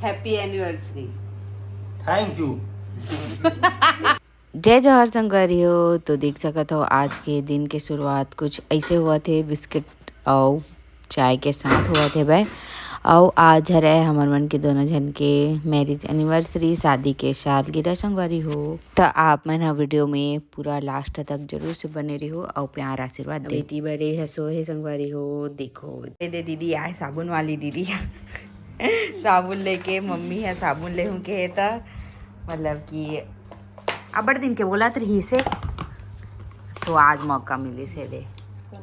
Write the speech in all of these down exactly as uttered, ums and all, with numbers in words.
Happy anniversary। Thank you. जय जोहार संगवारी हो। तो देख सकत हो, आज के दिन के शुरुआत कुछ ऐसे हुआ थे, बिस्किट अउ चाय के साथ हुआ थे भाई। अउ आज हरे हमर मन के दोनों झन के मैरिज एनिवर्सरी, शादी के सालगिरह संगवारी हो। त आप मन ह वीडियो में पूरा लास्ट तक जरूर से बने रहो अउ प्यार आशीर्वाद दे। बेटी बड़े हसो हे संगवारी हो। देखो, दे दे दीदी आए, साबुन वाली दीदी। साबुन लेके मम्मी ह साबुन लेहूं के हे त, मतलब कि अबड़ दिन के बोलत रहिस हे, तो आज मौका मिलिस हे। दे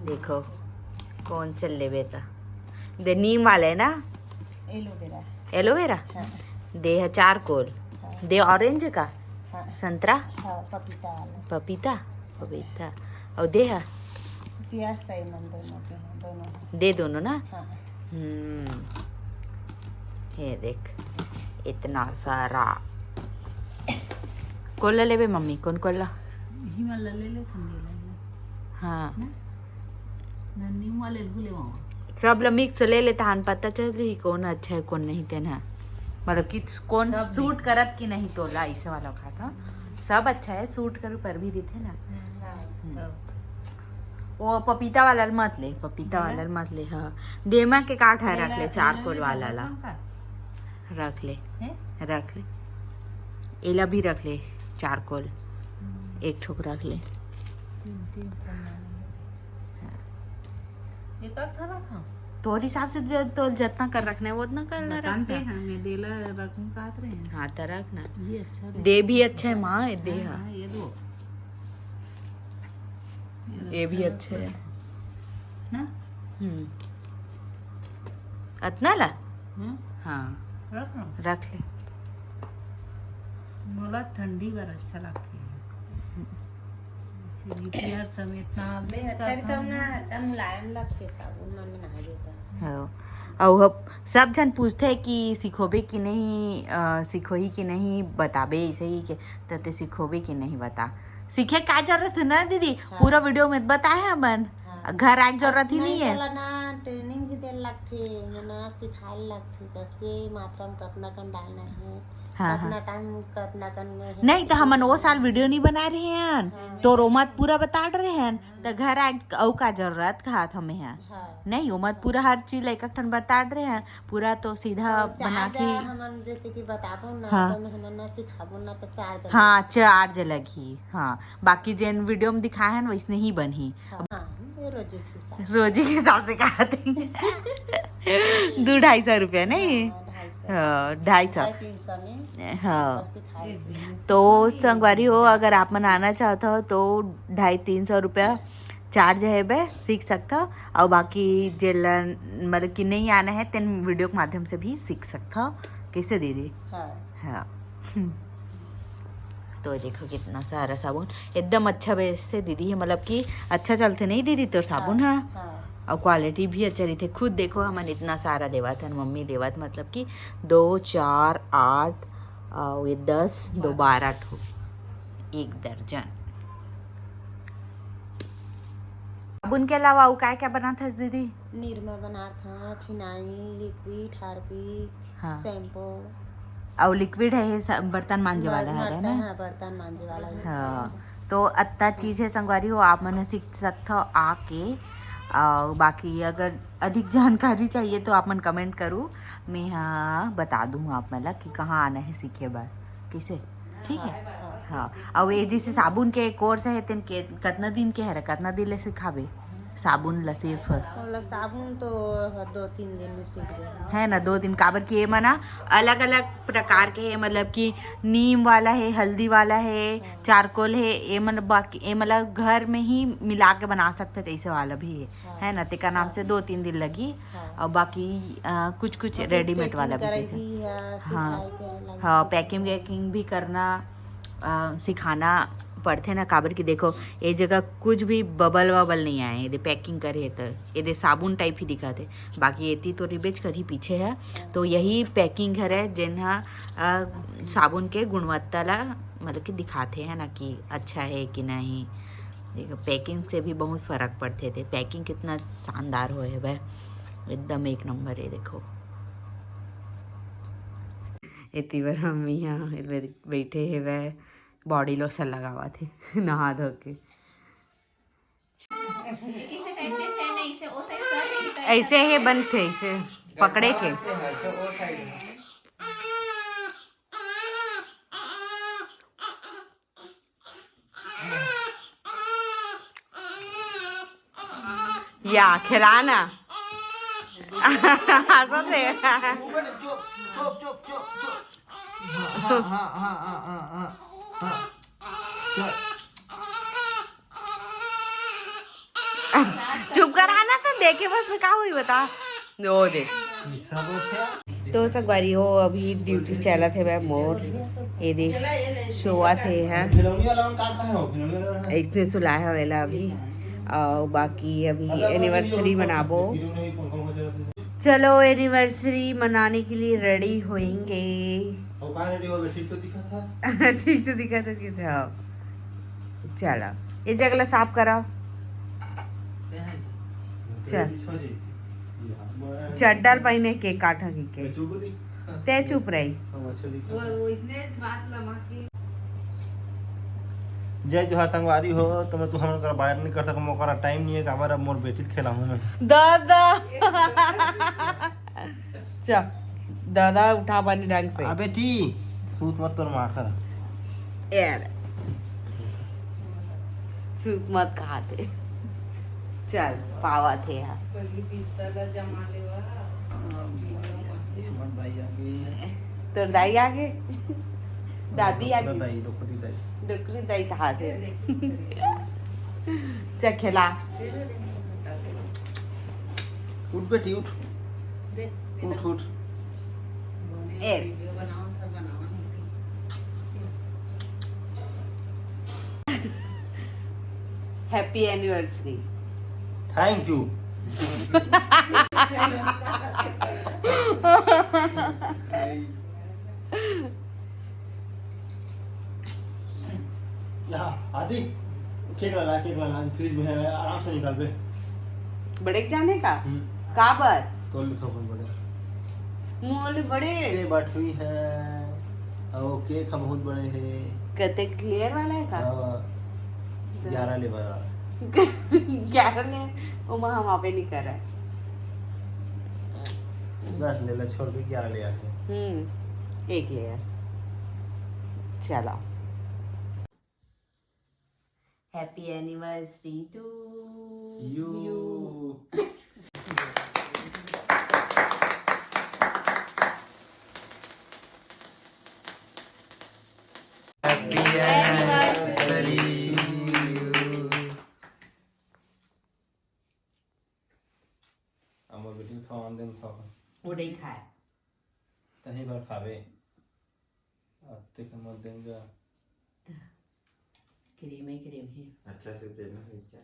देखो, कौन से लेबे त दे, नीम वाले ना, एलोवेरा। एलोवेरा। हाँ। दे ह चारकोल। हाँ। दे ऑरेंज का, हाँ। संतरा, हाँ, पपीता वाला। पपीता, पपीता। अउ दे ह पियाज सही मन दोनों के हैं, दोनों हैं। दे दोनों ना। हाँ। हम्म, ये देख, इतना सारा। कोला लेबे मम्मी? कौन कोला? हिमालय ले ले, ठंडी लगे। हाँ। नन्नी वाले भूले मामा। सब ल मिक्स ले ले, तहान पता चल जही कौन अच्छा है, कौन नहीं, तेन ह। मतलब कि कौन सूट करत कि नहीं तोला, ऐसे वाला खाता। सब अच्छा है, सूट करू पर भी दिथे ना। हाँ। वो पपीता वाला ल मत ले, पपीता वाला ल मत ले। हाँ, देमा के काट है, रख ले, चारकोल वाला ला रख ले, रख ले। एला भी रख ले, चारकोल एक ठोक रख ले। तोर हिसाब से जो तो जितना कर रखना है, वो उतना करना रखना। हाँ, मैं देला रखूं कहत रहे हैं। हाँ, तो रखना। ये अच्छा रहे। दे भी अच्छा है माँ, दे। हाँ, ये दो। ये भी अच्छा है। ना? हम्म, अतना ला। हम्म, हाँ, रख लो। रख ले। मोला ठंडी बार अच्छा लगती है। इसीलिए पियर समेत ना अच्छा एकदम ना, एकदम मुलायम लगते साबुन में नहा लेता। हाँ। अउ अब सब झन पूछते कि सिखोबे कि नहीं, अ, सिखोही कि नहीं, बताबे ऐसे ही के, त ते सिखोबे कि नहीं बता। सीखे का जरूरत है ना दीदी? पूरा वीडियो में बताए हमन। घर आए के जरूरत ही नहीं है। चला ना, ट्रेनिंग भी दे लगथे, ना सिखाए लगथे, कैसे मात्रा में कितना कन डालना है, हाँ, कितना टाइम, कितना कन में है। नहीं तो हमन वो साल वीडियो नहीं बना रहे हैं, तो रोमत पूरा बता रहे हैं, तो घर आए अउ का जरूरत कहत हमें हैं। हाँ। नहीं, ओमत पूरा हर चीज एक ठन बता रहे हैं, पूरा तो सीधा बना चार्ज के। हमन जैसे कि बताबो ना, हाँ। तो हमन ना सिखाबो ना, तो चार्ज हाँ, चार्ज लगही। हाँ, बाकी जेन वीडियो में दिखाए हैं वैसने ही बनही। हाँ, ये रोजी के हिसाब। रोजी के हिसाब से कहा थे। दो ढाई सौ रुपया नहीं? हाँ, ढाई सौ। हाँ, ढाई सौ। ढाई तीन सौ में हाँ, सिखाए। तो संगवारी हो, अगर आप मन आना चाहता हो तो ढाई तीन सौ रुपया चार्ज है बे, सीख सकता हो। और बाकी जेला मतलब कि नहीं आना है, तेन वीडियो के माध्यम से भी सीख सकता हो। कैसे दीदी? हाँ। हाँ। तो देखो कितना सारा साबुन, एकदम अच्छा बेचते दीदी है, मतलब कि अच्छा चलते नहीं दीदी तोर साबुन? हाँ। हाँ। और क्वालिटी भी अच्छा रहिथे। खुद देखो, हमन इतना सारा लेवत हन, मम्मी लेवत, मतलब कि दो, चार, आठ, और ये दस, दो, बारह ठो, एक दर्जन। साबुन के अलावा अउ काय क्या बनात हस दीदी? निरमा बनात हाँ, फिनाइल, लिक्विड, हार्पिक, हाँ। शैम्पू। अउ लिक्विड है ये सब बर्तन मांजे वाला है ना? हाँ, बर्तन मांजे वाला है। हाँ, तो अत्ता चीज है संगवारी हो, आप मन ह सीख सकथव आके। और बाकी अगर अधिक जानकारी चाहिए तो आप मन कमेंट करू, मैं हाँ बता दूँ आप मन ला कि कहाँ आना है सीखे बर, कैसे, ठीक है। हाँ, और ये जैसे साबुन के कोर्स है, तेन के कतना दिन के हरे, कतना दिन ले सिखाबे साबुन ला सिर्फ? मतलब साबुन तो दो तीन दिन में सीख गए। है ना, दो दिन, काबर कि ये मना अलग अलग प्रकार के है, मतलब कि नीम वाला है, हल्दी वाला है, चारकोल है, ये मन बाकी ये मतलब घर में ही मिला के बना सकते थे, ऐसे वाला भी है, है ना। तेका नाम से दो तीन दिन लगी। और बाकी अ, कुछ कुछ रेडीमेड वाला भी देखे। हाँ, हाँ, पैकिंग वैकिंग भी करना अ, सिखाना पड़थे ना, काबर कि देखो ये जगह कुछ भी बबल वबल नहीं आए, यदि पैकिंग करे तो यदि साबुन टाइप ही दिखाते। बाकी एती तो रिबेच करही पीछे है, तो यही पैकिंग हरे जेन ह अ, साबुन के गुणवत्ता ला मतलब कि दिखाथे, है ना, कि अच्छा है कि नहीं। देखो पैकिंग से भी बहुत फर्क पड़थे। ते पैकिंग कितना शानदार होए हवे, एकदम एक नंबर है। देखो एती बर हम इहाँ बइठे हेवय, बॉडी लोशन लगावत हे नहा धो के। ऐसे हे बनथे, ऐसे पकड़े के। या, खिलाना। हंसत हे। चुप, चुप, चुप, चुप। हाँ, हाँ, हाँ। चल। चुप करा ना, तो देखे बस में का होही बता। ओ देख। तो संगवारी हो, अभी ड्यूटी चलत हे मोर। ये देख, सोवत हे, हाँ। इतने सुलाए हवे ला अभी। और बाकी अभी एनिवर्सरी मनाबो। चलो, एनिवर्सरी मनाने के लिए रेडी होएंगे। ठीक तो दिखा था कि था। चलो, ये जगह ला साफ करा। चल। चड्डा ल पहिने केक काटा के। ते चुप रही। जय जोहार संगवारी हो। तो मैं तू हमन करा बाहर नहीं कर सकूँ, मोर करा टाइम नहीं है, काबर अब मोर बेटी ल खेलाहूँ मैं। दादा। चल, दादा उठा पानी ढंग से। आ बेटी, सूत मत तोर माँ कर। यार, सूत मत कहाथे। चल, पावत हे हा। तोर दाई आगे, दादी आगे। डोकरी दाई, डोकरी दाई। डोकरी दाई कहाथे। चखेला। उठ बेटी, उठ। उठ, उठ। ए। Happy anniversary। Thank you। यहाँ, आदि, केक ला, केक ला, फ्रिज में है, आराम से निकाल बे। बड़े के जाने का? हम्म। काबर? तोल ले थोकन बड़े। मोल बड़े। ये बटवी है, और केक ह बहुत बड़े है। कतेक लेयर वाला है का? हाँ, ग्यारह लेयर वाला। ग्यारह लेयर, ओमा हम आबे नहीं करे। दस लेयर छोड़ के ग्यारह लेयर है। हम्म, एक लेयर। चलो। Happy anniversary to you. Happy anniversary to you. हमर बेटी ल खवान दे, हम खाबो। वो नहीं खाए। तहीं बर खाबे। अत्ते के मत देंगा। क्रीमे क्रीम है। अच्छा से देना है क्या?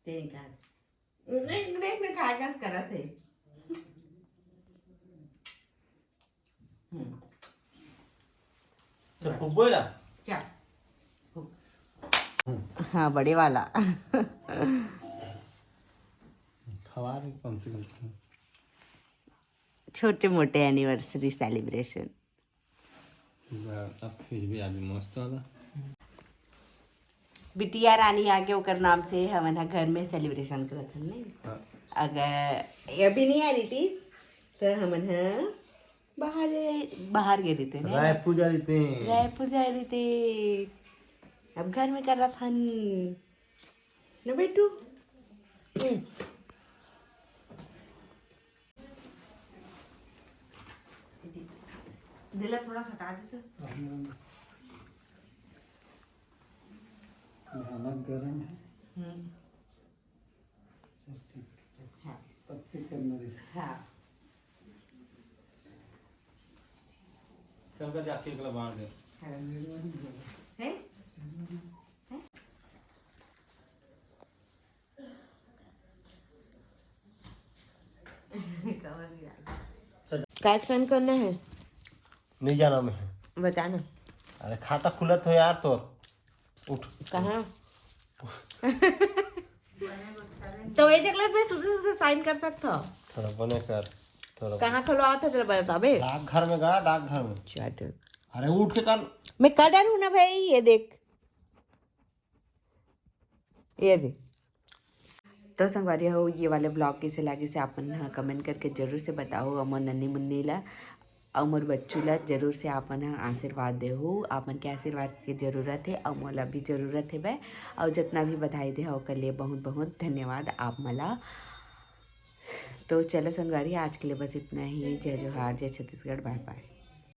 तें का। देख, देख, मैं खा के करत है। हम्म। चल, फूकबो एला? चल, फूक। हाँ, बड़े वाला। खवा रही कौन सी गलती है? छोटे मोटे anniversary celebration। अब फिर भी आदमी मस्त वाला। बिटिया रानी आगे ओकर नाम से हमन ह घर में celebration करत हन, नहीं? हाँ। अगर ये अभी नहीं आ रही थी, तो हमन ह बाहर, बाहर गे रहिते, नहीं? रायपुर जा रहिते। रायपुर जा रहिते। अब घर में करत हन। ना बेटू? हम्म। दिला थोड़ा सा हटा दे तो। भयानक गरम है। हम्म। सब ठीक है। हाँ। पत्ते करना रिस। हाँ। सबका जाके एकला बांट दे। हैं? हैं? कवर नहीं डाल। चल। काय sign करना है? नहीं जाना मैं। बता ना। अरे खाता खुलत हो यार तोर। उठ। कहाँ? तो ये जगह पे सुधे सुधे sign कर सकता हो। थोड़ा बने कर। कहाँ खुलवावत हे तेला बताबे? डाकघर में गा, डाकघर में। चल। अरे उठ के कर। मैं कर डालूँ ना भाई, ये देख, ये देख। तो संगवारी हो, ये वाले ब्लॉग कइसे लागिस हे आप मन ह कमेंट करके जरूर से बताओ। अउ मोर नन्नी मुन्नी ला अउ मोर बच्चू ला जरूर से आप मन ह आशीर्वाद देहू। आप मन के आशीर्वाद के जरूरत हे अउ मोला भी जरूरत हे बे। अउ जितना भी बधाई दे हो ओकर लिए बहुत बहुत धन्यवाद आप मन ला। तो चलो संगवारी, आज के लिए बस इतना ही। जय जोहार, जय छत्तीसगढ़, बाय बाय।